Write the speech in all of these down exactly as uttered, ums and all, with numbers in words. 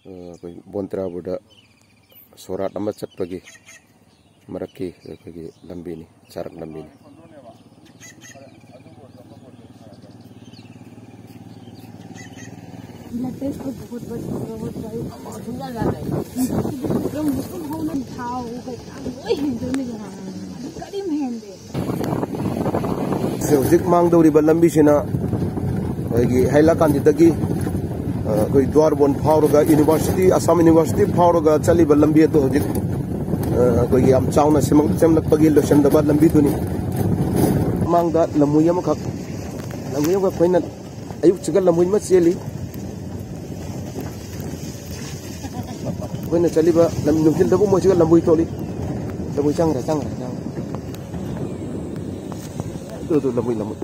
ꯑꯩꯈꯣꯏ ꯕꯣꯟꯇ꯭ꯔꯥꯕꯨꯗ ꯁꯣꯔꯥꯠ ꯑꯃ ꯆꯠꯄꯒꯤ ꯃꯔꯛꯀꯤ ꯑꯩꯈꯣꯏꯒꯤ ꯂꯝꯕꯤꯅꯤ, ꯆꯥꯔꯛ ꯂꯝꯕꯤꯅꯤ꯫ ꯊꯥꯎ ꯀꯩꯀꯥ ꯂꯣꯏ ꯍꯦꯟꯗꯣꯏꯅꯤ ꯀꯩꯅꯣ꯫ ꯑꯗꯨ ꯀꯔꯤꯝ ꯍꯦꯟꯗꯦ꯫ ꯁꯤ ꯍꯧꯖꯤꯛ ꯃꯥꯡꯗꯧꯔꯤꯕ ꯂꯝꯕꯤꯁꯤꯅ ꯑꯩꯈꯣꯏꯒꯤ ꯍꯥꯏꯂꯥꯀꯥꯟꯗꯤꯗꯒꯤ, ꯑ, ꯑꯩꯈꯣꯏ ꯗ꯭ꯋꯥꯔꯕꯣꯟ ꯐꯥꯎꯔꯒ ꯌꯨꯅꯤꯚꯔꯁꯤꯇꯤ, ꯑꯁꯥꯝ ꯌꯨꯅꯤꯚꯔꯁꯤꯇꯤ ꯐꯥꯎꯔꯒ ꯆꯠꯂꯤꯕ ꯂꯝꯕꯤ ꯑꯗꯨ ꯍꯧꯖꯤꯛ, ꯑ, ꯑꯩꯈꯣꯏꯒꯤ ꯌꯥꯝ ꯆꯥꯎꯅ ꯁꯦꯝꯂꯛ-, ꯁꯦꯝꯂꯛꯄꯒꯤ ꯂꯣꯏꯁꯤꯟꯗꯕ ꯂꯝꯕꯤꯗꯨꯅꯤ꯫ ꯃꯃꯥꯡꯗ ꯂꯝꯃꯨꯏ ꯑꯃꯈꯛ, ꯂꯝꯃꯨꯏ ꯑꯃꯈꯛ ꯑꯩꯈꯣꯏꯅ ꯑꯌꯨꯛꯁꯤꯒ ꯂꯝꯃꯨꯏ ꯑꯃ ꯆꯦꯜꯂꯤ꯫ ꯑꯩꯈꯣꯏꯅ ꯆꯠꯂꯤꯕ ꯂꯝ ꯅꯨꯡꯊꯤꯜꯗꯕꯨ ꯃꯣꯏꯁꯤꯒ ꯂꯝꯃꯨꯏ ꯊꯣꯛꯂꯤ꯫ ꯂꯝꯃꯨꯏ ꯆꯪꯈ꯭ꯔꯦ, ꯆꯪꯈ꯭ꯔꯦ, ꯆꯪꯈ꯭ꯔꯦ꯫ ꯑꯗꯨ, ꯑꯗꯨ ꯂꯝꯃꯨꯏ, ꯂꯝꯃꯨꯏ꯫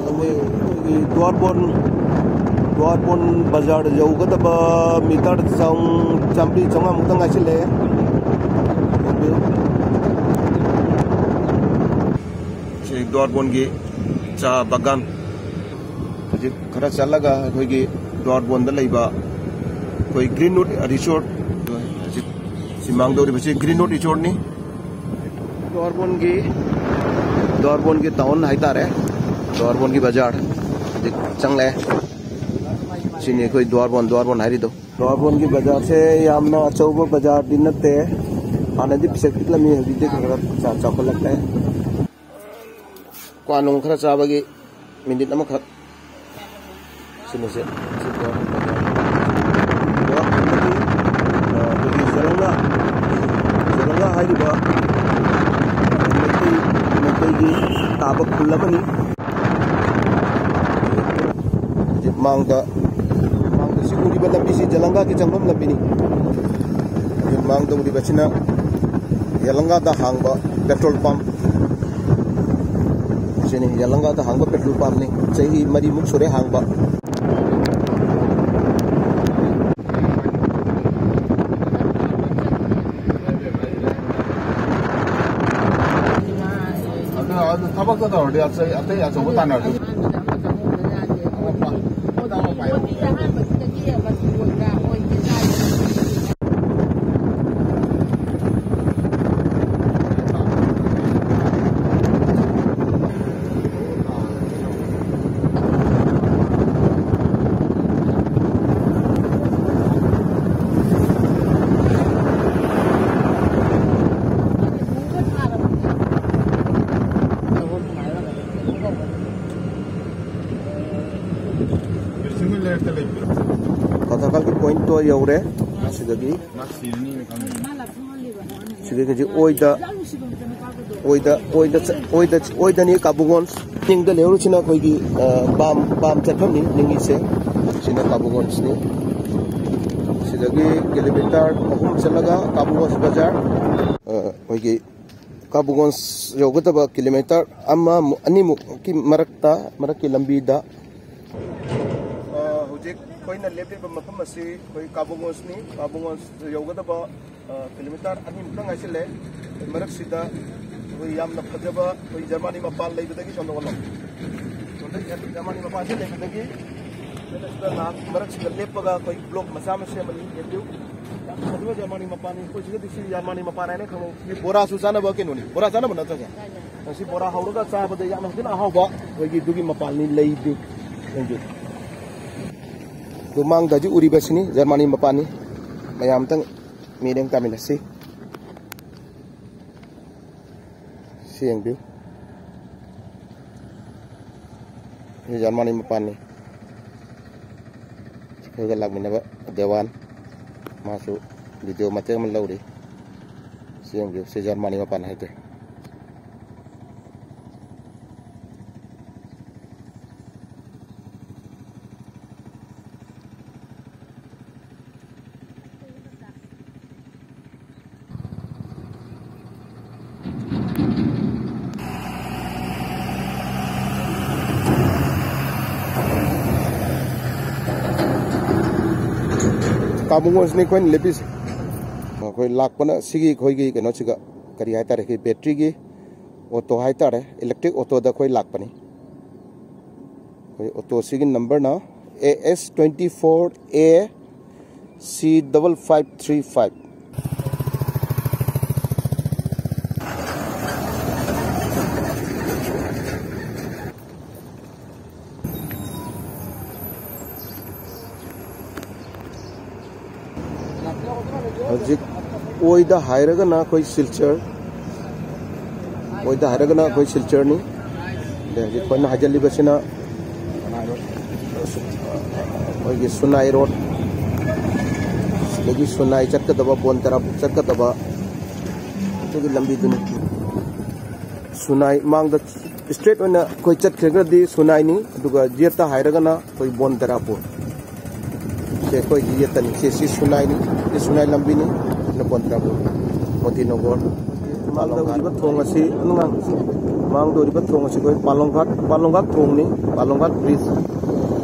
ꯂꯝꯃꯨꯏ, ꯑꯩꯈꯣꯏꯒꯤ ꯗ꯭ꯋꯥꯔꯕꯣꯟ, ꯗ꯭ꯋꯥꯔꯕꯣꯟ ꯕꯖꯥꯔ ꯌꯧꯒꯗꯕ ꯃꯤꯇꯔ ꯆꯥꯝ-, ꯆꯥꯝꯃꯔꯤ ꯆꯥꯝꯃꯉꯥꯃꯨꯛꯇ ꯉꯥꯏꯁꯤꯜꯂꯛꯑꯦ꯫ ꯁꯤ ꯗ꯭ꯋꯥꯔꯕꯣꯟꯒꯤ ꯆꯥ ꯕꯒꯥꯟ꯫ ꯍꯧꯖꯤꯛ ꯈꯔ ꯆꯠꯂꯒ ꯑꯩꯈꯣꯏꯒꯤ ꯗ꯭ꯋꯥꯔꯕꯣꯟꯗ ꯂꯩꯕ ꯑꯩꯈꯣꯏ ꯒ꯭ꯔꯤꯟꯋꯨꯗ ꯔꯤꯁꯣꯔꯠ, ꯍꯧꯖꯤꯛ ꯁꯤ ꯃꯥꯡꯗꯧꯔꯤꯕꯁꯤ ꯒ꯭ꯔꯤꯟꯋꯨꯗ ꯔꯤꯁꯣꯔꯠꯅꯤ꯫ ꯗ꯭ꯋꯥꯔꯕꯣꯟꯒꯤ, ꯗ꯭ꯋꯥꯔꯕꯣꯟꯒꯤ ꯇꯥꯎꯟ ꯍꯥꯏꯇꯥꯔꯦ, ꯗ꯭ꯋꯥꯔꯕꯣꯟꯒꯤ ꯕꯖꯥꯔ ꯍꯧꯖꯤꯛ ꯆꯪꯂꯛꯑꯦ꯫ ꯁꯤꯅꯤ ꯑꯩꯈꯣꯏ ꯗ꯭ꯋꯥꯔꯕꯣꯟ, ꯗ꯭ꯋꯥꯔꯕꯣꯟ ꯍꯥꯏꯔꯤꯗꯣ꯫ ꯗ꯭ꯋꯥꯔꯕꯣꯟꯒꯤ ꯕꯖꯥꯔꯁꯦ ꯌꯥꯝꯅ ꯑꯆꯧꯕ ꯕꯖꯥꯔꯗꯤ ꯅꯠꯇꯦ, ꯍꯥꯟꯅꯗꯤ ꯄꯤꯁꯛ ꯄꯤꯛꯂꯝꯃꯤ, ꯍꯧꯖꯤꯛꯇꯤ ꯈꯔ ꯈꯔ ꯆꯥ-, ꯆꯥꯎꯈꯠꯂꯛꯂꯦ꯫ ꯀ꯭ꯋꯥ ꯅꯨꯡ ꯈꯔ ꯆꯥꯕꯒꯤ ꯃꯤꯅꯤꯠ ꯑꯃꯈꯛ꯫ ꯁꯤꯅꯤꯁꯦ꯫ ꯁꯤ ꯀ꯭ꯋꯥ ꯅꯨꯡ ꯆꯥꯕ꯫ ꯑꯗꯣ ꯍꯟꯗꯛꯀꯤ, ꯑ, ꯑꯩꯈꯣꯏꯒꯤ ꯖꯂꯪꯒꯥ, ꯖꯂꯪꯒꯥ ꯍꯥꯏꯔꯤꯕ ꯃꯩꯇꯩ, ꯃꯩꯇꯩꯒꯤ ꯇꯥꯕ ꯈꯨꯜ ꯑꯃꯅꯤ꯫ ꯍꯧꯖꯤꯛ ꯃꯥꯡꯗ, ꯃꯥꯡꯗ ꯁꯤ ꯎꯔꯤꯕ ꯂꯝꯕꯤꯁꯤ ꯖꯂꯪꯒꯥꯒꯤ ꯆꯪꯐꯝ ꯂꯝꯕꯤꯅꯤ꯫ ꯍꯧꯖꯤꯛ ꯃꯥꯡꯗ ꯎꯔꯤꯕꯁꯤꯅ ꯖꯂꯪꯒꯥꯗ ꯍꯥꯡꯕ ꯄꯦꯇ꯭ꯔꯣꯜ ꯄꯝ꯫ ꯁꯤꯅꯤ ꯖꯂꯪꯒꯥꯗ ꯍꯥꯡꯕ ꯄꯦꯇ꯭ꯔꯣꯜ ꯄꯝꯅꯤ꯫ ꯆꯍꯤ ꯃꯔꯤꯃꯨꯛ ꯁꯨꯔꯦ ꯍꯥꯡꯕ꯫ ꯑꯗꯨ, ꯑꯗꯨ ꯊꯕꯛꯇꯣ ꯇꯧꯔꯗꯤ ꯑꯇꯩ, ꯑꯇꯩ ꯑꯆꯧꯕ ꯇꯥꯟꯅꯔꯁꯨ꯫ ꯑꯍꯥꯟꯕꯗ ꯑꯃ ꯆꯪꯍꯧꯗ ꯌꯥꯗꯦ꯫ ꯑꯃ ꯄꯥꯏ-, ꯑꯃ ꯄꯥꯏꯍꯧ-, ꯃꯣꯗꯤꯗ ꯑꯍꯥꯟꯕꯁꯤꯗꯒꯤ ꯀ꯭ꯋꯥꯇꯔꯐꯥꯜꯒꯤ ꯄꯣꯏꯟꯠꯇꯣ ꯌꯧꯔꯦ꯫ ꯁꯤꯗꯒꯤ ꯁꯤꯗꯒꯤ ꯍꯧꯖꯤꯛ ꯑꯣꯏꯗ, ꯑꯣꯏꯗ, ꯑꯣꯏꯗ ꯆ-, ꯑꯣꯏꯗ, ꯑꯣꯏꯗꯅꯤ ꯀꯥꯕꯨꯒꯣꯟꯁ꯫ ꯅꯤꯡꯗ ꯂꯩꯍꯧꯔꯤꯁꯤꯅ ꯑꯩꯈꯣꯏꯒꯤ, ꯑ, ꯕꯥꯝ, ꯕꯥꯝ ꯆꯠꯐꯝꯅꯤ ꯅꯤꯡꯒꯤꯁꯦ꯫ ꯁꯤꯅ ꯀꯥꯕꯨꯒꯣꯟꯁꯅꯤ꯫ ꯁꯤꯗꯒꯤ ꯀꯤꯂꯣꯃꯤꯇꯔ ꯑꯍꯨꯝ ꯆꯠꯂꯒ ꯀꯥꯕꯨꯒꯣꯟꯁ ꯕꯖꯥꯔ꯫ ꯑ, ꯑꯩꯈꯣꯏꯒꯤ ꯀꯥꯕꯨꯒꯣꯟꯁ ꯌꯧꯒꯗꯕ ꯀꯤꯂꯣꯃꯤꯇꯔ ꯑꯃꯃꯨꯛ, ꯑꯅꯤꯃꯨꯛꯀꯤ ꯃꯔꯛꯇ, ꯃꯔꯛꯀꯤ ꯂꯝꯕꯤꯗ꯫ ꯑ, ꯍꯧꯖꯤꯛ ꯑꯩꯈꯣꯏꯅ ꯂꯦꯞꯂꯤꯕ ꯃꯐꯝ ꯑꯁꯤ ꯑꯩꯈꯣꯏ ꯀꯥꯕꯨꯒꯣꯟꯁꯅꯤ꯫ ꯀꯥꯕꯨꯒꯣꯟꯁ ꯌꯧꯒꯗꯕ ꯑ, ꯀꯤꯂꯣꯃꯤꯇꯔ ꯑꯅꯤꯃꯨꯛꯇ ꯉꯥꯏꯁꯤꯜꯂꯦ꯫ ꯃꯔꯛꯁꯤꯗ ꯑꯩꯈꯣꯏ ꯌꯥꯝꯅ ꯐꯖꯕ ꯑꯩꯈꯣꯏ ꯖꯔꯃꯅꯤ ꯃꯄꯥꯟ ꯂꯩꯕꯗꯒꯤ ꯁꯣꯝꯗ ꯑꯣꯜꯂꯣ꯫ ꯁꯣꯝꯗ ꯖꯔꯃꯅꯤ ꯃꯄꯥꯟꯁꯦ ꯂꯩꯕꯗꯒꯤ ꯑꯩꯈꯣꯏꯅ ꯁꯤꯗ ꯉꯥꯏꯍꯥꯛ ꯃꯔꯛꯁꯤꯗ ꯂꯦꯞꯄꯒ ꯑꯩꯈꯣꯏ ꯕ꯭ꯂꯣꯛ ꯃꯆꯥ ꯑꯃ ꯁꯦꯝꯃꯅꯤ꯫ ꯌꯦꯡꯕꯤꯌꯨ꯫ ꯌꯥꯝ ꯐꯖꯕ ꯖꯔꯃꯅꯤ ꯃꯄꯥꯟꯅꯤ꯫ ꯑꯩꯈꯣꯏ ꯁꯤꯗꯗꯤ ꯁꯤ ꯖꯔꯃꯅꯤ ꯃꯄꯥꯟ ꯍꯥꯏꯅ ꯈꯪꯅꯩ꯫ ꯁꯤ ꯕꯣꯔꯥꯁꯨ ꯆꯥꯅꯕ ꯀꯩꯅꯣꯅꯤ꯫ ꯕꯣꯔꯥ ꯆꯥꯅꯕ ꯅꯠꯇ꯭ꯔꯁꯦ? ꯃꯁꯤ ꯕꯣꯔꯥ ꯍꯧꯔꯒ ꯆꯥꯕꯗ ꯌꯥꯝꯅ ꯊꯤꯅ ꯑꯍꯥꯎꯕ ꯑꯩꯈꯣꯏꯒꯤ ꯑꯗꯨꯒꯤ ꯃꯄꯥꯟꯅꯤ꯫ ꯂꯩꯗꯨ ꯌꯦꯡꯕꯤꯌꯨ꯫ ꯑꯗꯨ ꯃꯥꯡꯗ ꯍꯧꯖꯤꯛ ꯎꯔꯤꯕꯁꯤꯅꯤ ꯖꯔꯃꯅꯤ ꯃꯄꯥꯟꯅꯤ꯫ ꯃꯌꯥꯝ ꯑꯝꯇꯪ ꯃꯤꯠꯌꯦꯡ ꯇꯥꯃꯤꯟꯅꯁꯤ꯫ ꯁꯤ ꯌꯦꯡꯕꯤꯌꯨ꯫ ꯁꯤ ꯖꯔꯃꯅꯤ ꯃꯄꯥꯟꯅꯤ꯫ ꯑꯩꯈꯣꯏꯒ ꯂꯥꯛꯃꯤꯟꯅꯕ ꯗꯦꯋꯥꯟ, ꯃꯥꯁꯨ ꯚꯤꯗꯤꯑꯣ ꯃꯇꯦꯛ ꯑꯃ ꯂꯧꯔꯤ꯫ ꯁꯤ ꯌꯦꯡꯕꯤꯌꯨ, ꯁꯤ ꯖꯔꯃꯅꯤ ꯃꯄꯥꯟ ꯍꯥꯏꯗꯣ꯫ ꯀꯥꯕꯨꯡ ꯑꯣꯏꯁꯤꯅꯤ ꯑꯩꯈꯣꯏꯅ ꯂꯦꯞꯄꯤꯁꯦ꯫ ꯑꯩꯈꯣꯏ ꯂꯥꯛꯄꯅ ꯁꯤꯒꯤ ꯑꯩꯈꯣꯏꯒꯤ ꯀꯩꯅꯣꯁꯤꯒ, ꯀꯔꯤ ꯍꯥꯏꯇꯥꯔꯦ, ꯑꯩꯈꯣꯏ ꯕꯦꯇ꯭ꯔꯤꯒꯤ ꯑꯣꯇꯣ ꯍꯥꯏꯇꯥꯔꯦ, ꯏꯂꯦꯛꯇ꯭ꯔꯤꯛ ꯑꯣꯇꯣꯗ ꯑꯩꯈꯣꯏ ꯂꯥꯛꯄꯅꯤ꯫ ꯑꯩꯈꯣꯏ ꯑꯣꯇꯣꯁꯤꯒꯤ ꯅꯝꯕꯔꯅ A S twenty four A C double five three five꯫ ꯍꯧꯖꯤꯛ ꯑꯣꯏꯗ ꯍꯥꯏꯔꯒꯅ ꯑꯩꯈꯣꯏ ꯁꯤꯜꯆꯔ, ꯑꯣꯏꯗ ꯍꯥꯏꯔꯒꯅ ꯑꯩꯈꯣꯏ ꯁꯤꯜꯆꯔꯅꯤ꯫ ꯑꯗꯩ ꯍꯧꯖꯤꯛ ꯑꯩꯈꯣꯏꯅ ꯍꯥꯏꯖꯤꯜꯂꯤꯕꯁꯤꯅ ꯑꯩꯈꯣꯏꯒꯤ ꯁꯨꯅꯥꯏ ꯔꯣꯗ, ꯁꯤꯗꯒꯤ ꯁꯨꯅꯥꯏ ꯆꯠꯀꯗꯕ, ꯕꯣꯟ ꯇꯔꯥ ꯆꯠꯀꯗꯕ ꯑꯗꯨꯒꯤ ꯂꯝꯕꯤꯗꯨꯅꯤ꯫ ꯁꯨꯅꯥꯏ ꯃꯥꯡꯗ ꯏꯁꯇ꯭ꯔꯦꯠ ꯑꯣꯏꯅ ꯑꯩꯈꯣꯏ ꯆꯠꯈ꯭ꯔꯒꯗꯤ ꯁꯨꯅꯥꯏꯅꯤ, ꯑꯗꯨꯒ ꯌꯦꯠꯇ ꯍꯥꯏꯔꯒꯅ ꯑꯩꯈꯣꯏ ꯕꯣꯟ ꯇꯔꯥꯄꯨꯔ꯫ ꯁꯦ ꯑꯩꯈꯣꯏꯒꯤ ꯌꯦꯠꯇꯅꯤ꯫ ꯁꯦ ꯁꯤ ꯁꯨꯅꯥꯏꯅꯤ, ꯁꯤ ꯁꯨꯅꯥꯏ ꯂꯝꯕꯤꯅꯤ꯫ ꯁꯤꯅ ꯕꯣꯟ ꯇꯔꯥꯄꯨꯔ, ꯃꯣꯇꯤꯅꯒꯔ꯫ ꯃꯥꯡꯗ ꯎꯔꯤꯕ ꯊꯣꯡ ꯑꯁꯤ, ꯃꯥꯡꯗ ꯎꯔꯤꯕ ꯊꯣꯡ ꯑꯁꯤ ꯑꯩꯈꯣꯏ ꯄꯥꯂꯣꯡꯒꯥꯠ, ꯄꯥꯂꯣꯡꯒꯥꯠ ꯊꯣꯡꯅꯤ, ꯄꯥꯂꯣꯡꯒꯥꯠ ꯕ꯭ꯔꯤꯖ꯫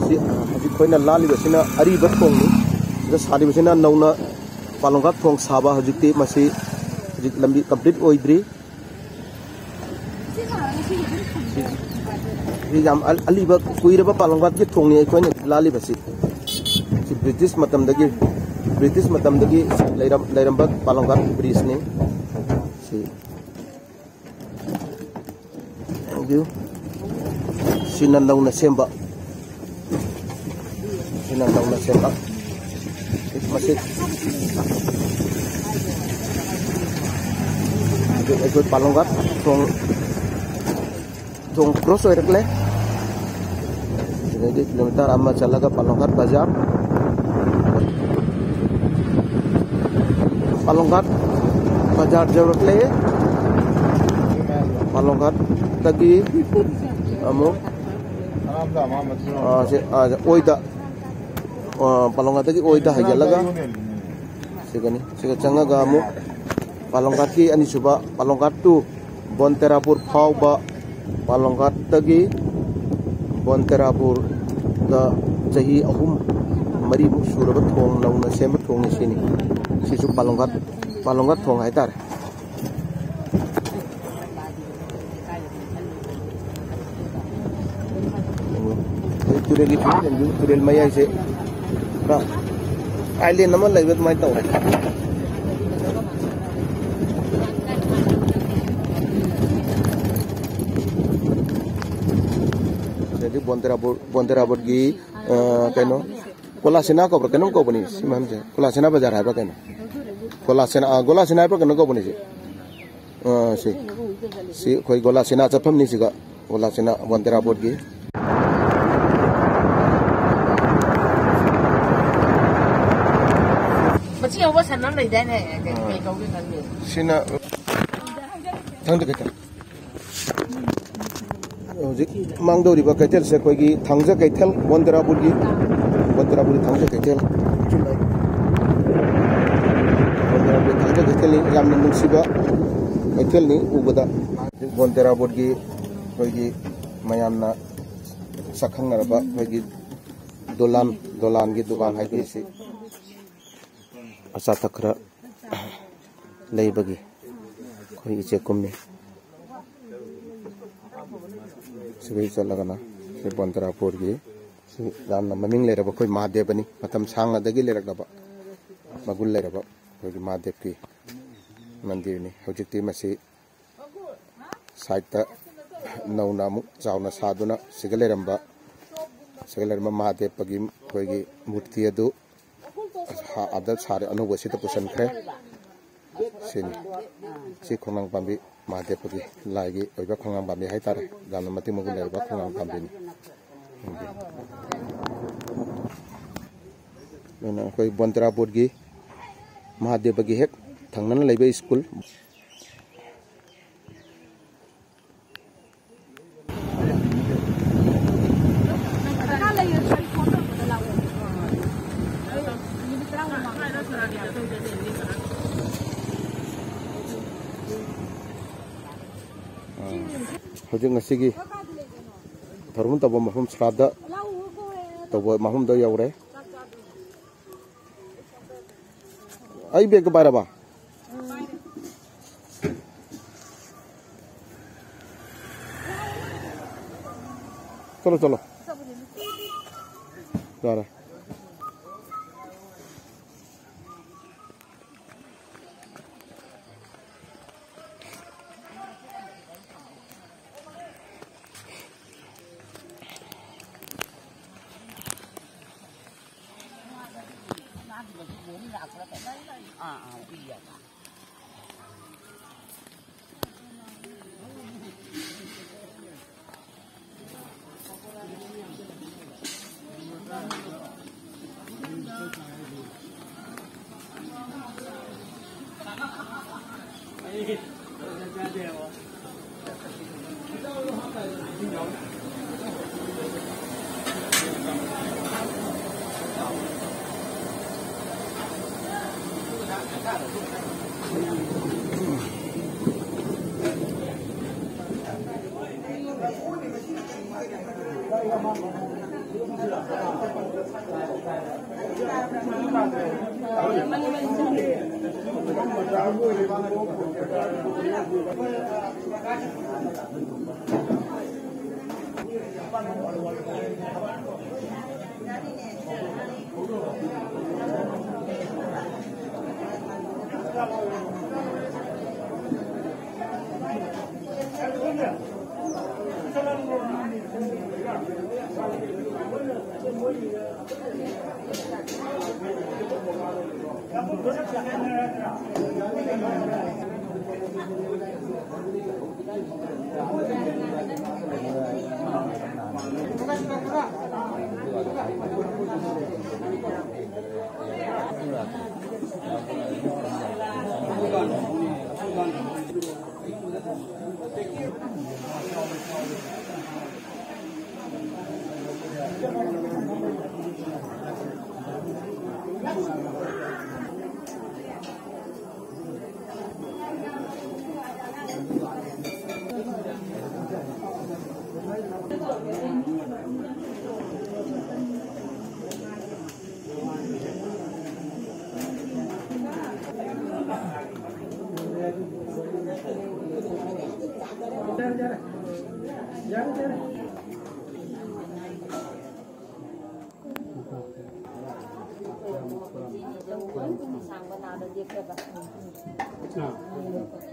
ꯁꯤ ꯍꯧꯖꯤꯛ ꯑꯩꯈꯣꯏꯅ ꯂꯥꯜꯂꯤꯕꯁꯤꯅ ꯑꯔꯤꯕ ꯊꯣꯡꯅꯤ, ꯁꯤꯗ ꯁꯥꯔꯤꯕꯁꯤꯅ ꯅꯧꯅ ꯄꯥꯂꯣꯡꯒꯥꯠ ꯊꯣꯡ ꯁꯥꯕ꯫ ꯍꯧꯖꯤꯛꯇꯤ ꯃꯁꯤ ꯍꯧꯖꯤꯛ ꯂꯝꯕꯤ ꯀꯝꯄ꯭ꯂꯤꯠ ꯑꯣꯏꯗ꯭ꯔꯤ꯫ ꯁꯤ ꯌꯥꯝ ꯑ-, ꯑꯂꯤꯕ, ꯀꯨꯏꯔꯕ ꯄꯥꯂꯣꯡꯒꯥꯠꯀꯤ ꯊꯣꯡꯅꯤ ꯑꯩꯈꯣꯏꯅ ꯂꯥꯜꯂꯤꯕꯁꯤ꯫ ꯁꯤ ꯕ꯭ꯔꯤꯇꯤꯁ ꯃꯇꯝꯗꯒꯤ, ꯕ꯭ꯔꯤꯇꯤꯁ ꯃꯇꯝꯗꯒꯤ ꯂꯩꯔꯝ-, ꯂꯩꯔꯝꯕ ꯄꯥꯂꯣꯡꯒꯥꯠ ꯕ꯭ꯔꯤꯖꯅꯤ꯫ ꯁꯤ ꯌꯦꯡꯕꯤꯌꯨ꯫ ꯁꯤꯅ ꯅꯧꯅ ꯁꯦꯝꯕ꯫ ꯁꯤꯅ ꯅꯧꯅ ꯁꯦꯝꯕ꯫ ꯃꯁꯤ ꯍꯧꯖꯤꯛ ꯑꯩꯈꯣꯏ ꯄꯥꯂꯣꯡꯒꯥꯠ ꯊꯣꯡ, ꯊꯣꯡ ꯀ꯭ꯔꯣꯁ ꯑꯣꯏꯔꯛꯂꯦ꯫ ꯁꯤꯗꯒꯤ ꯀꯤꯂꯣꯃꯤꯇꯔ ꯑꯃ ꯆꯠꯂꯒ ꯄꯥꯂꯣꯡꯒꯥꯠ ꯕꯖꯥꯔ, ꯄꯥꯂꯣꯡꯒꯥꯠ ꯕꯖꯥꯔ ꯌꯧꯔꯛꯂꯦ꯫ ꯄꯥꯂꯣꯡꯒꯥꯠꯇꯒꯤ ꯑꯃꯨꯛ, ꯑ, ꯁꯤ, ꯑ, ꯑꯣꯏꯗ, ꯑ, ꯄꯥꯂꯣꯡꯒꯥꯠꯇꯒꯤ ꯑꯣꯏꯗ ꯍꯥꯏꯒꯠꯂꯒ ꯁꯤꯒꯅꯤ꯫ ꯁꯤꯒ ꯆꯪꯉꯒ ꯑꯃꯨꯛ ꯄꯥꯂꯣꯡꯒꯥꯠꯀꯤ ꯑꯅꯤꯁꯨꯕ, ꯄꯥꯂꯣꯡꯒꯥꯠ ꯇꯨ ꯕꯣꯟꯇꯦꯔꯥꯄꯨꯔ ꯐꯥꯎꯕ, ꯄꯥꯂꯣꯡꯒꯥꯠꯇꯒꯤ ꯕꯣꯟꯇꯦꯔꯥꯄꯨꯔꯗ ꯆꯍꯤ ꯑꯍꯨꯝ ꯃꯔꯤꯃꯨꯛ ꯁꯨꯔꯕ ꯊꯣꯡ, ꯅꯧꯅ ꯁꯦꯝꯕ ꯊꯣꯡꯅꯤ ꯁꯤꯅꯤ꯫ ꯁꯤꯁꯨ ꯄꯥꯂꯣꯡꯒꯥꯠ, ꯄꯥꯂꯣꯡꯒꯥꯠ ꯊꯣꯡ ꯍꯥꯏꯇꯥꯔꯦ꯫ ꯇꯨꯔꯦꯜꯒꯤ ꯐꯤꯕꯝꯁꯤ, ꯇꯨꯔꯦꯜ ꯃꯌꯥꯏꯁꯦ ꯄꯨꯔꯥ ꯑꯥꯏꯂꯦꯟ ꯑꯃ ꯂꯩꯕ ꯑꯗꯨꯃꯥꯏꯅ ꯇꯧꯔꯦ꯫ ꯑꯗꯒꯤ ꯕꯣꯟꯗꯦꯔꯥꯕꯨꯔ, ꯕꯣꯟꯗꯦꯔꯥꯕꯨꯔꯒꯤ, ꯑ, ꯀꯩꯅꯣ, ꯀꯣꯂꯥꯁꯤꯅꯥ ꯀꯧꯕ꯭ꯔꯥ ꯀꯩꯅꯣꯝ ꯀꯧꯕꯅꯤ ꯁꯤ ꯃꯐꯝꯁꯦ, ꯀꯣꯂꯥꯁꯤꯅꯥ ꯕꯖꯥꯔ ꯍꯥꯏꯕ꯭ꯔꯥ ꯀꯩꯅꯣ, ꯀꯣꯂꯥꯁꯤꯅꯥ, ꯑ, ꯀꯣꯂꯥꯁꯤꯅꯥ ꯍꯥꯏꯕ꯭ꯔꯥ ꯀꯩꯅꯣꯝ ꯀꯧꯕꯅꯤ ꯁꯤ꯫ ꯑ, ꯁꯤ, ꯁꯤ ꯑꯩꯈꯣꯏ ꯒꯣꯂꯥꯁꯤꯅꯥ ꯆꯠꯐꯝꯅꯤ ꯁꯤꯒ, ꯒꯣꯂꯥꯁꯤꯅꯥ ꯕꯣꯟꯗꯦꯔꯥ ꯕꯣꯠꯀꯤ꯫ ꯃꯁꯤ ꯌꯧꯕ ꯁꯟ ꯑꯃ ꯂꯩꯗꯥꯏꯅꯦ? ꯀꯩ, ꯀꯩ ꯀꯧꯒꯦ ꯈꯪꯗꯦ꯫ ꯁꯤꯅ ꯊꯥꯡꯖ ꯀꯩꯊꯦꯜ꯫ ꯍꯧꯖꯤꯛ ꯃꯥꯡꯗꯧꯔꯤꯕ ꯀꯩꯊꯦꯜꯁꯦ ꯑꯩꯈꯣꯏꯒꯤ ꯊꯥꯡꯖ ꯀꯩꯊꯦꯜ, ꯕꯣꯟꯗꯦꯔꯥꯕꯨꯔꯒꯤ, ꯕꯣꯟꯗꯦꯔꯥꯕꯨꯔꯒꯤ ꯊꯥꯡꯖ ꯀꯩꯊꯦꯜ꯫ ꯕꯣꯟꯗꯦꯔꯥꯕꯨꯔꯒꯤ ꯊꯥꯡꯖ ꯀꯩꯊꯦꯜꯅꯤ, ꯌꯥꯝꯅ ꯅꯨꯡꯁꯤꯕ ꯀꯩꯊꯦꯜꯅꯤ ꯎꯕꯗ꯫ ꯕꯣꯟꯗꯦꯔꯥꯕꯨꯔꯒꯤ ꯑꯩꯈꯣꯏꯒꯤ ꯃꯌꯥꯝꯅ ꯁꯛꯈꯪꯅꯔꯕ ꯑꯩꯈꯣꯏꯒꯤ ꯗꯣꯂꯥꯟ, ꯗꯣꯂꯥꯟꯒꯤ ꯗꯨꯀꯥꯟ ꯍꯥꯏꯗꯣꯏꯁꯤ꯫ ꯑꯆꯥ ꯑꯊꯛ ꯈꯔ ꯂꯩꯕꯒꯤ ꯑꯩꯈꯣꯏ ꯏꯆꯦ ꯀꯨꯝꯃꯤ꯫ ꯁꯤꯗꯩ ꯆꯠꯂꯒꯅ ꯁꯤ ꯕꯣꯟꯗꯦꯔꯥꯕꯨꯔꯒꯤ ꯁꯤ ꯌꯥꯝꯅ ꯃꯃꯤꯡ ꯂꯩꯔꯕ ꯑꯩꯈꯣꯏ ꯃꯍꯥꯗꯦꯕꯅꯤ꯫ ꯃꯇꯝ ꯁꯥꯡꯅꯗꯒꯤ ꯂꯩꯔꯛꯂꯕ ꯃꯒꯨꯟ ꯂꯩꯔꯕ ꯑꯩꯈꯣꯏꯒꯤ ꯃꯍꯥꯗꯦꯕꯀꯤ ꯃꯟꯗꯤꯔꯅꯤ꯫ ꯍꯧꯖꯤꯛꯇꯤ ꯃꯁꯤ ꯁꯥꯏꯠꯇ ꯅꯧꯅ ꯑꯃꯨꯛ ꯆꯥꯎꯅ ꯁꯥꯗꯨꯅ ꯁꯤꯒ ꯂꯩꯔꯝꯕ, ꯁꯤꯒ ꯂꯩꯔꯝꯕ ꯃꯍꯥꯗꯦꯕꯒꯤ ꯑꯩꯈꯣꯏꯒꯤ ꯃꯨꯔꯇꯤ ꯑꯗꯨ ꯑꯗ ꯁꯥꯔꯦ, ꯑꯅꯧꯕ ꯁꯤꯗ ꯄꯨꯁꯤꯟꯈ꯭ꯔꯦ꯫ ꯁꯤꯅꯤ꯫ ꯁꯤ ꯈꯣꯡꯅꯥꯡ ꯄꯥꯝꯕꯤ ꯃꯍꯥꯗꯦꯕꯒꯤ ꯂꯥꯏꯒꯤ ꯑꯣꯏꯕ ꯈꯣꯡꯅꯥꯡ ꯄꯥꯝꯕꯤ ꯍꯥꯏꯇꯥꯔꯦ꯫ ꯌꯥꯝꯅ ꯃꯇꯤꯛ ꯃꯒꯨꯟ ꯂꯩꯔꯕ ꯈꯣꯡꯅꯥꯡ ꯄꯥꯝꯕꯤꯅꯤ꯫ ꯑꯗꯨꯅ ꯑꯩꯈꯣꯏ ꯕꯣꯟꯗꯦꯔꯥꯕꯨꯔꯒꯤ ꯃꯍꯥꯗꯦꯕꯒꯤ ꯍꯦꯛ ꯊꯪꯅꯅ ꯂꯩꯕ ꯁ꯭ꯀꯨꯜ꯫ ꯍꯧꯖꯤꯛ ꯉꯁꯤꯒꯤ ꯊꯧꯔꯝ ꯇꯧꯕ ꯃꯐꯝ, ꯁ꯭ꯔꯥꯗ ꯇꯧꯕ ꯃꯐꯝꯗ ꯌꯧꯔꯦ꯫ ꯑꯩ ꯕꯦꯒꯇꯣ ꯄꯥꯏꯔꯕ? ꯆꯠꯂꯣ, ꯆꯠꯂꯣ꯫ ꯌꯥꯔꯦ꯫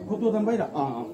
ꯐꯣꯇꯣ ꯅꯝꯕꯩꯔꯣ? ꯑꯥ, ꯑꯥ꯫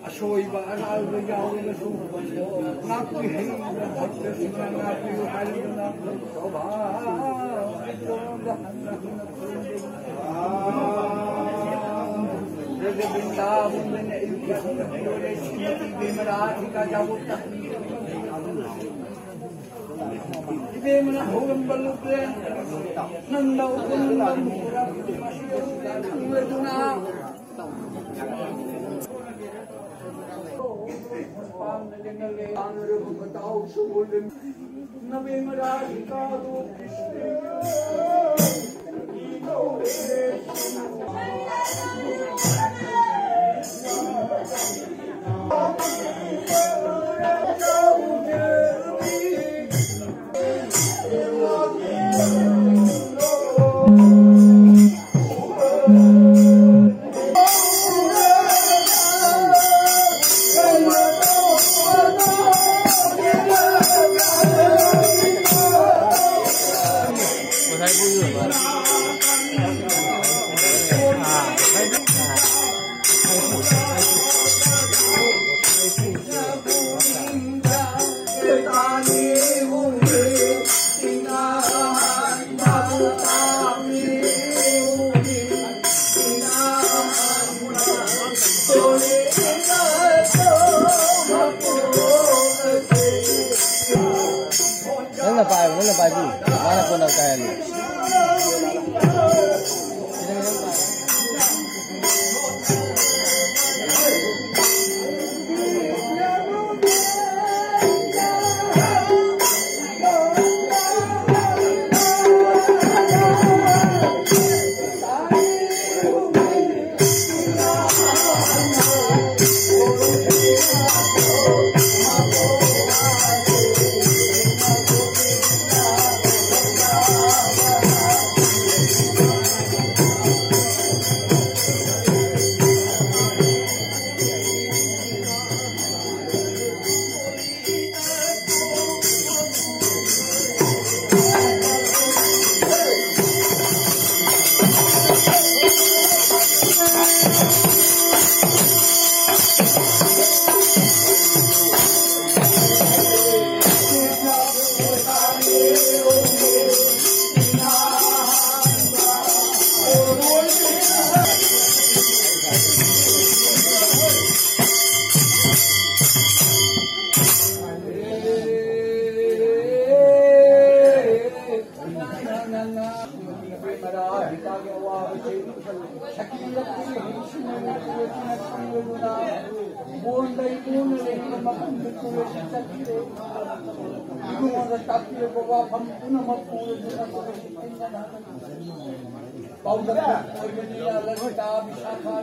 ꯑꯁꯣꯏꯕ ꯑꯔꯥꯟꯕ ꯌꯥꯎꯔꯒꯁꯨ ꯉꯥꯛꯄꯤꯍꯩꯕ ꯚꯛꯇꯁꯤꯡꯅ ꯉꯥꯛꯄꯤꯌꯨ ꯍꯥꯏꯔꯗꯨꯅ ꯁꯣꯚꯥ ꯕ꯭ꯔꯖ ꯕ꯭ꯔꯤꯟꯗꯥꯕꯟꯗꯅ ꯑꯩꯒꯤ ꯑꯍꯨꯝ ꯄꯤꯌꯣꯔꯦ ꯁ꯭ꯔꯤꯃꯇꯤ ꯕꯦꯃ ꯔꯥꯙꯤꯀꯥ ꯖꯥꯕꯣ ꯇꯛ ꯏꯕꯦꯝꯃꯅ ꯍꯧꯔꯝꯕ ꯂꯨꯞꯂꯦ ꯅꯟꯗ ꯎꯄꯅꯟꯗ ꯃꯨꯀꯨꯔ ꯃꯁꯤꯗ ꯈꯪꯂꯗꯨꯅ ꯅꯪꯅ ꯄꯥꯏꯌꯨ, ꯅꯪꯅ ꯄꯥꯏꯕꯤꯌꯨ꯫ ꯃꯥꯅ ꯀꯣꯟꯅ ꯀꯥꯏꯍꯜꯂꯨ꯫ ꯄꯥꯎꯗꯝ ꯑꯣꯏꯕꯅꯤꯅ ꯂꯂꯤꯇꯥ ꯕꯤꯁꯥꯈꯥ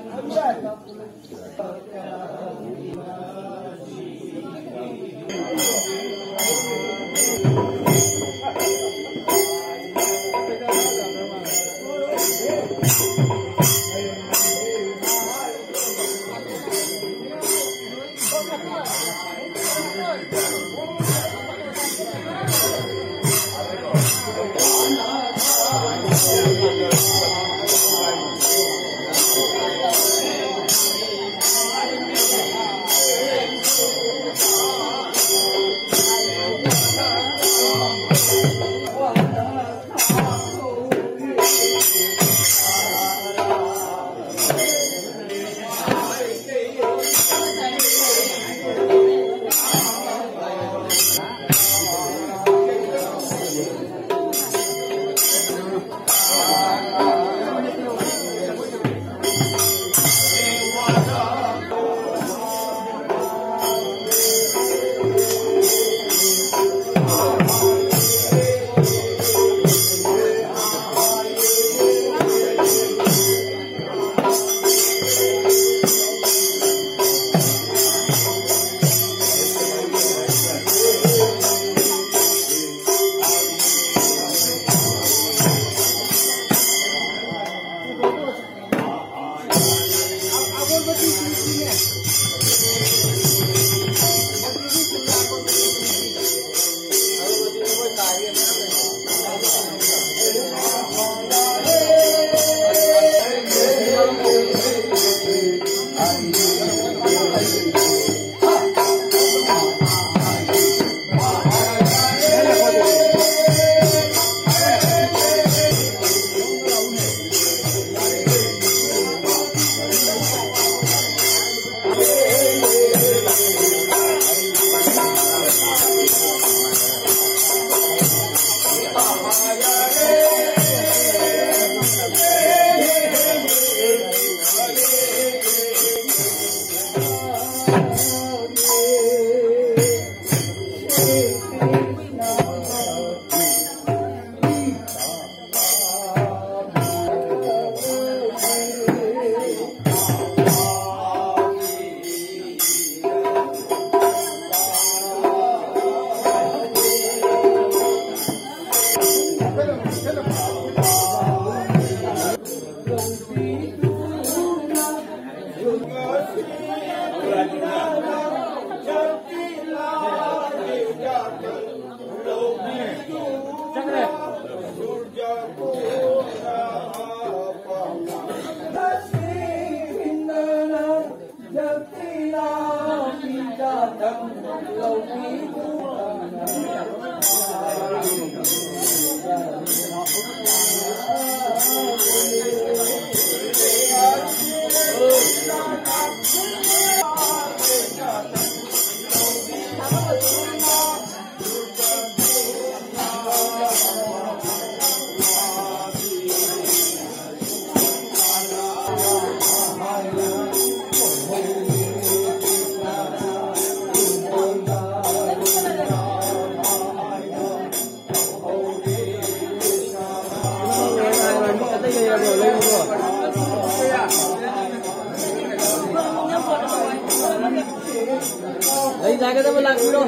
ꯂꯩ ꯌꯥꯒꯗꯕ ꯂꯥꯛꯄꯤꯔꯣ꯫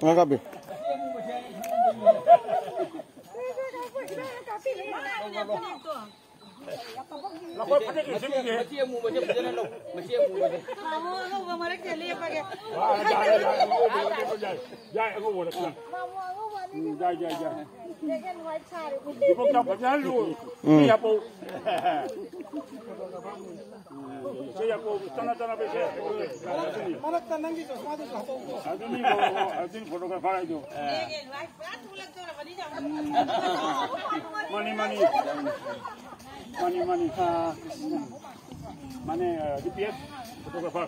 ꯉꯥ ꯀꯥꯞꯄꯤ꯫ ꯂꯐꯣꯏ ꯐꯅꯦꯛ ꯂꯤꯁꯤꯡ ꯄꯤꯒꯦ꯫ ꯃꯆꯦ ꯑꯃꯨꯕꯁꯦ ꯐꯖꯅ ꯂꯧ꯫ ꯃꯆꯦ ꯑꯃꯨꯕꯁꯦ꯫ ꯃꯥꯃꯣ ꯑꯉꯧꯕ ꯃꯔꯛꯇ ꯂꯦꯞꯄꯒꯦ꯫ ꯌꯥꯏ, ꯌꯥꯏ, ꯌꯥꯏ, ꯑꯉꯧꯕ ꯂꯦꯞꯄ ꯌꯥꯏ꯫ ꯌꯥꯏ, ꯑꯉꯧꯕ ꯂꯦꯞꯄ ꯌꯥꯏ꯫ ꯎꯝ, ꯌꯥꯏ, ꯌꯥꯏ, ꯌꯥꯏ꯫ Black and white ꯁꯥꯔꯦ꯫ ꯏꯕꯣꯛꯇ ꯐꯖꯅ ꯂꯨ-, ꯎꯝ꯫ ꯃꯤ ꯍꯥꯞꯄꯧ꯫ ꯁꯦ ꯌꯥꯀꯣ, ꯆꯠꯅ ꯆꯠꯅꯕ ꯁꯦ꯫ ꯃꯔꯛꯇ ꯅꯪꯒꯤ ꯆꯁꯃꯥꯗꯨꯁꯨ ꯍꯥꯞꯄꯛꯎꯀꯣ꯫ ꯑꯗꯨꯅꯤ, ꯑꯗꯨꯅꯤ photographer ꯍꯥꯏꯗꯣ꯫ ꯃꯥꯅꯤ, ꯃꯥꯅꯤ꯫ ꯃꯥꯅꯤ, ꯃꯥꯅꯤ꯫ ꯑꯥ, ꯃꯥꯅꯤ, ꯑꯥ, D P S photographer꯫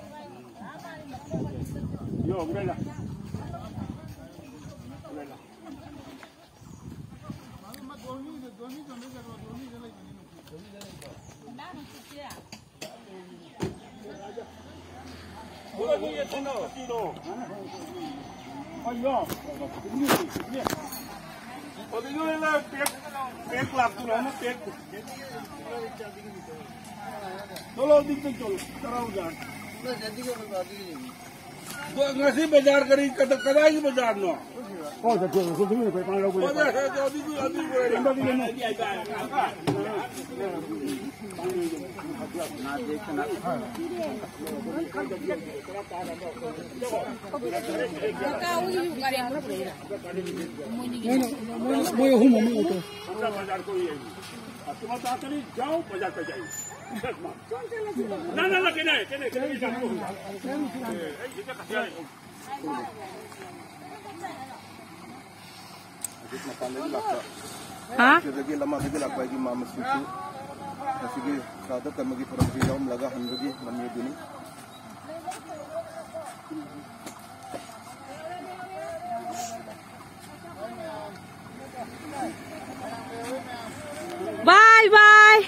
ꯌꯣ, ꯎꯔꯦꯂꯥ꯫ ꯎꯔꯦꯂꯥ꯫ चलो, दीदी, चलो, चलो, कराओ जान। ꯉꯁꯤ ꯕꯖꯥꯔ ꯀꯔꯤ, ꯀꯗꯥꯏꯒꯤ ꯕꯖꯥꯔꯅꯣ? ꯍꯣꯏ, ꯆꯠꯊꯣꯛ, ꯆꯠꯊꯣꯛ, ꯆꯠꯊꯣꯛ, ꯆꯠꯊꯣꯛ, ꯆꯠꯊꯣꯛ꯫ ꯍꯣꯏ, ꯆꯠꯊꯣꯛ, ꯆꯠꯊꯣꯛ, ꯆꯠꯊꯣꯛ, ꯆꯠꯊꯣꯛ꯫ ꯃꯣꯏ, ꯃꯣꯏ, ꯃꯣꯏ ꯑꯍꯨꯝ ꯑꯃ ꯑꯣꯏꯗꯣꯏ꯫ ꯕꯖꯥꯔ ꯀꯣꯏ ꯌꯥꯏ꯫ ꯑꯁ, ꯃꯇꯥ ꯀꯔꯤ ꯖꯥꯎ ꯕꯖꯥꯔ ꯀꯣꯏ ꯌꯥꯏ꯫ ꯅ, ꯅ, ꯅ, ꯀꯦꯅꯦ, ꯀꯦꯅꯦ, ꯀꯦꯅꯦ, ꯀꯦꯅꯦ꯫ ꯑꯦ, ꯑꯩ ꯁꯤꯗ ꯀꯁꯤ ꯌꯥꯏ꯫ ꯍꯧꯖꯤꯛ ꯃꯄꯥꯟꯗꯒꯤ ꯂꯥꯛꯄ, ꯍꯥ? ꯁꯤꯗꯒꯤ ꯂꯝꯃꯥꯡꯗꯒꯤ ꯂꯥꯛꯄ ꯑꯩꯒꯤ ꯃꯥꯝꯃꯁꯤꯡꯁꯨ ꯉꯁꯤꯒꯤ ꯁ꯭ꯔꯥꯗ ꯀꯔꯃꯒꯤ ꯊꯧꯔꯝꯁꯤ ꯌꯥꯎꯔꯝꯂꯒ ꯍꯟꯕꯒꯤ ꯃꯃꯤ ꯑꯗꯨꯅꯤ꯫ Bye bye.